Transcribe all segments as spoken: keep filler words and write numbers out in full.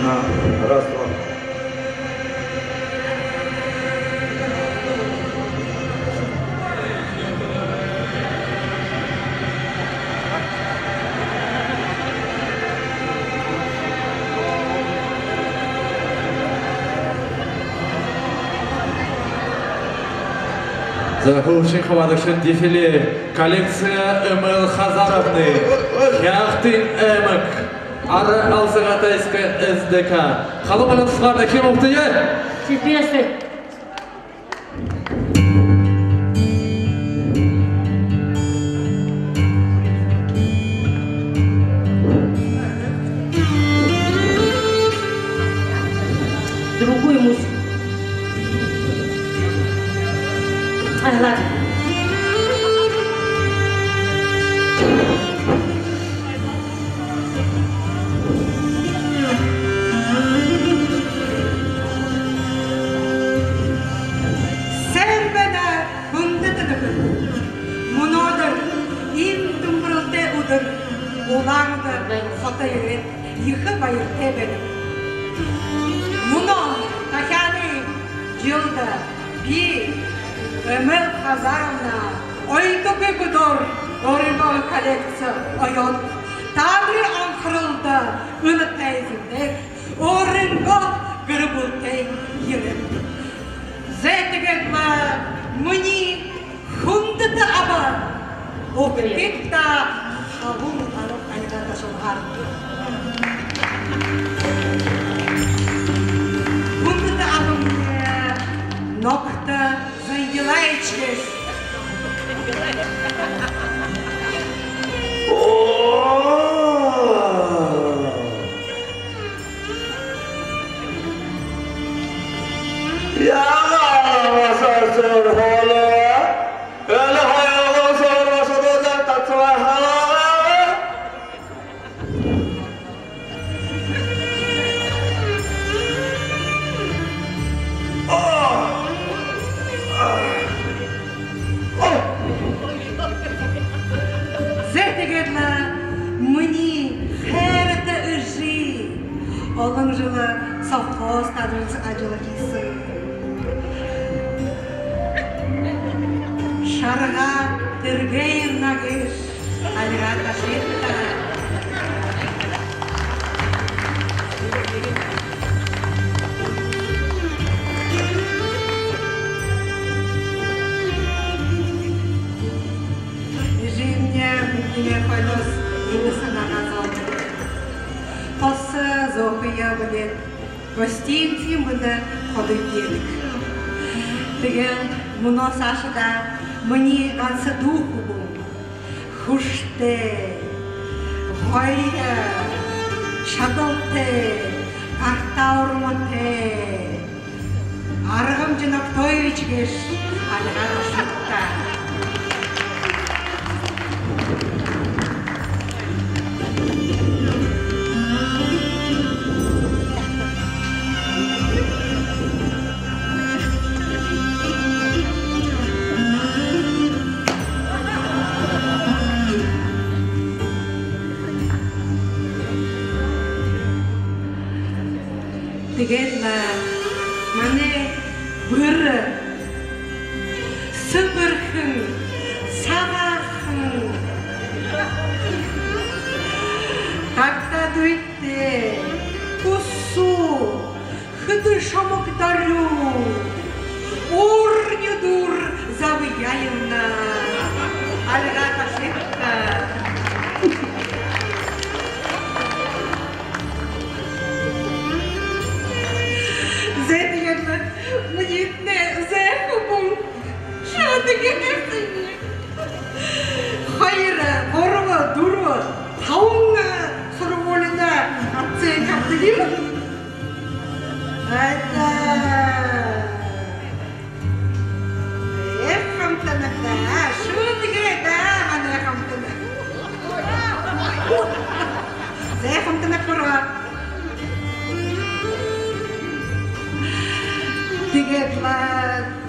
На, раз, два. За, һүүлшын хабаадагша дефиле коллекция Эмэль Хазаровны. Хяагтын аймаг, Ара-Алсу-Хатайска СДК. Халуун манай тусхай тахим угтая. Сипиэсэ. Другую музыку. Ай, ладно. Сайн байна, хүндэтэ нүхэд! Мүнөөдэр иимэ дүмбэрэлтэй үдэр Улаан-Үдэ хото ерээд, ехэ баяртай байнаб. Мүнөө дахяад жэлдэ би Эмэль Хазаровна ойдогүй бүдөөр өөрынгөө коллекци оёод, таанарай анхаралда энэ тайзанай дээрэ өөрынгөө гэр бүлтэй ерээб. Зай, тиигээд лэ, минии хүндэтэ аба, угтыт даа халуун арга альга ташалгаар. Хүндэтэ абамни Ногто Зангилаевич гээшэ. Яагаа намһаа сэрхүүлээ? Элэ хоюулан сэрхүүлээ, татсагаа халаагаа. Зай, тиигээд лэ, минии хайрата эжы, олон жэлэй совхоздо ажал, ажал хэһэн Шарга Тэргэевна гээшэ. Альга ташыт даа. Эжымни минии хойноһоо энэ санаагаа зобо. Тосо зөөхэй бэлэй. Гостинцы мүнөө ходо үгтэдэг. Тиигээд мүнөө саашадаа минии ганса дүү хүбүүн. Хүсэтэй, гоё, шадалтай, гартаа урматай Аргамжа Ногтоевич гээшэ. Альга ташыт даа. Тиигээд лэ манай бэрхэ, сэбэрхэн, сагаахан, тагтаа дүйтэй, хүсүү, хэдэн шомог дорюун, уурни дүүрэн Завьяевна. Альга ташыт даа. Зай, тиигээд лэ, минии зай хүбүүн. Шадаг юм. Хоёр, гурба, дүрбэ, табан һургуулида оценки авдаг юм. Айдаа. Эх, хамтанаг даа, шүлэгээ даа, манай хамтанаг. Зай, хамтанаг, гурба. Тиигээд лэ,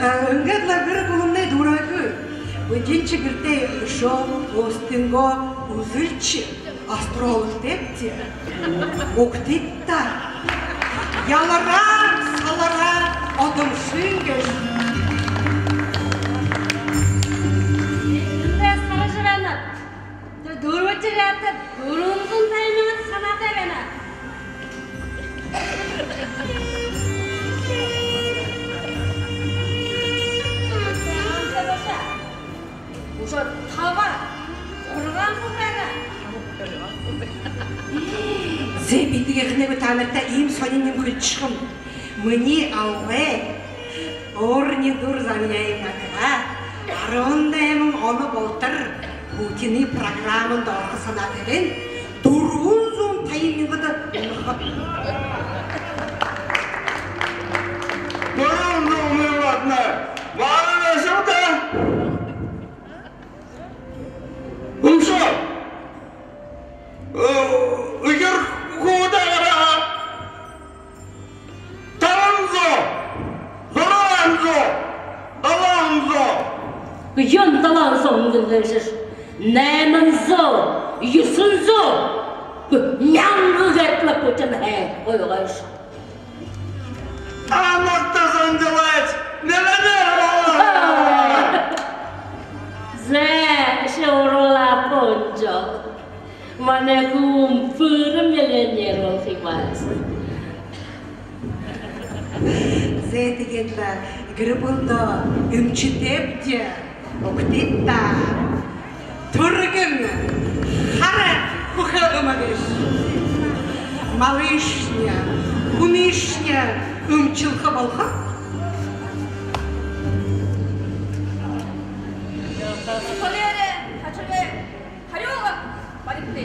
э, иигээд лэ гэр бүлэмнай дүүрээгүй. Бидэншье гэртээ үшөө өөртэнөө үзэлшэ, астрологтэйбди. Угтыт даа. Ялараа, салараа, одомшын гээшэ. Эндээс хаража байнат. Тэрэ дүрбэдэхи рядта дүрбэн зуун табин мянга санаатай байна. Уже таба, зургаан хүн байна. Зэ, би тиигэхэнэйб, таанарта иимэ һонин юумэ хэлэжэрхём. Минии абгай Урни Дур Замьяевна Нагага арбан найман оной болотор Путинай программада орохо һанаатай байна. Дүрбэн зуун табин мянгада унахаб. Дүрбэн зуун мянга. Баһа нэгэ шүтэ. Үшөө. Э, үхэр хүүдээ гараа. Табан зуу, зургаан зуу, далан зуу. Юун далан зуу гэнэ гээшэш? Найман зуу, юһэн зуу. Мянга гээд лэ Путин һайн, ой, гайш. Амарта занялась, миллионер болоо. Зэ, ши уруула, Пунжо. Манай хүн пэрэ миллионер болохо юм аа. Зэ, тиигээд лэ гэр бүлэдөө эмшэтэйбди, угтыт даа. Түргэн, хара, хүхэ эмээгыш. Малыешни, хүниешни эмшэлхэ болохо. Холере, хачуре, харюуга, баригты.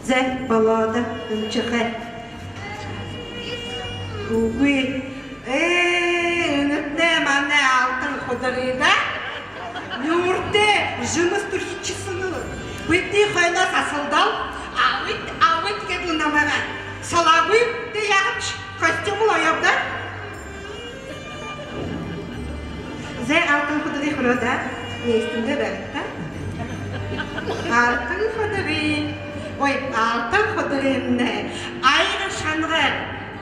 Зэ, болоо даа, эмшэхэ. Үгы. Ээ, энэтнай манай алтан хударгы даа. Нюуртай жэмэс түрхижэрхёо. Бидэнэй хойноһоо асалдаа. Абыт, абыт гээд лэ намайе салаагүй. Тиигээд яагааб, костюм лэ оёоб даа. Зэ, алтан хударгы хүрөө даа. Нээстэндэ байг даа. Алтан хударгы. Ой, алтан хударгымнай. Аяга шанга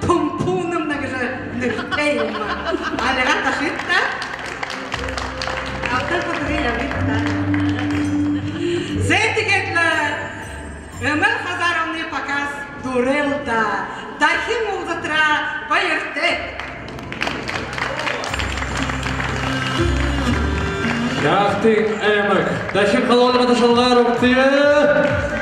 Тумпунамна гэжэ нэрэтэй юм. Альгаа ташыт даа. Алтан хударгы ябыт даа. Зэ, тиигээд лэ Эмэл Хазаровнай показ дүүрээ даа. Дахин уулзатараа баяртай. Яахты, аймаг. Дахин халуун ташалгаар угтая.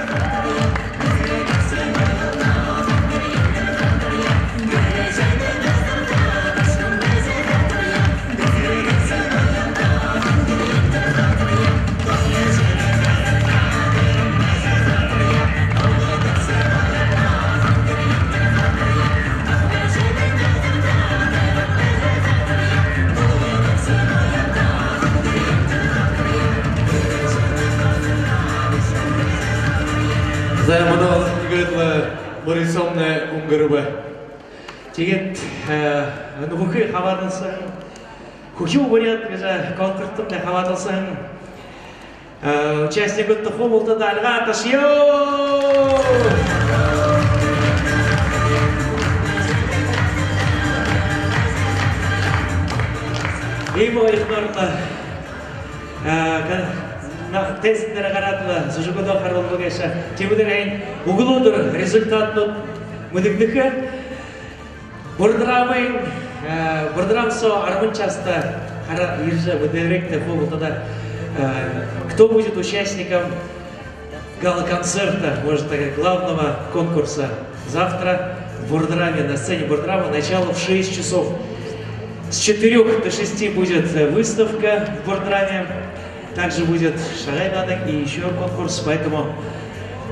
За, мүнөө иигээд лэ мүрысөөнэй үнгэрбэ. Тиигээд, э, энэ бүхы хабаадалсаһан, «Хүхюу буряад» гэжэ конкурстамнай хабаадалсаһан, э, участнигуудта хуу бултадаа альгаа ташая. Иимэ гоёор, э, ка-, на, тестнэрээ гараад лэ, зүжэгүүдээ харуулдаг гээшэ. Тиимэһээ һайн үглөөдэр результатнууд мэдэгдэхэ. Бурдрама, э, Бурдрама соо арбан часта хара ерэжэ мэдэрэгты хуу бултадаа, э, кто будет участником гала-концерта, можно так сказать, главного конкурса. Завтра в Бурдраме, на сцене Бурдрама, начало в шесть часов. С четырёх до шести будет, э, выставка в Бурдраме. Также будет шагай наадань и ещё конкурс, поэтому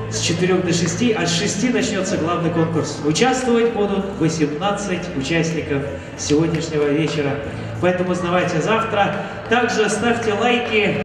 с четырёх до шести, а с шести начнётся главный конкурс. Участвовать будут восемнадцать участников сегодняшнего вечера. Поэтому узнавайте завтра. Также ставьте лайки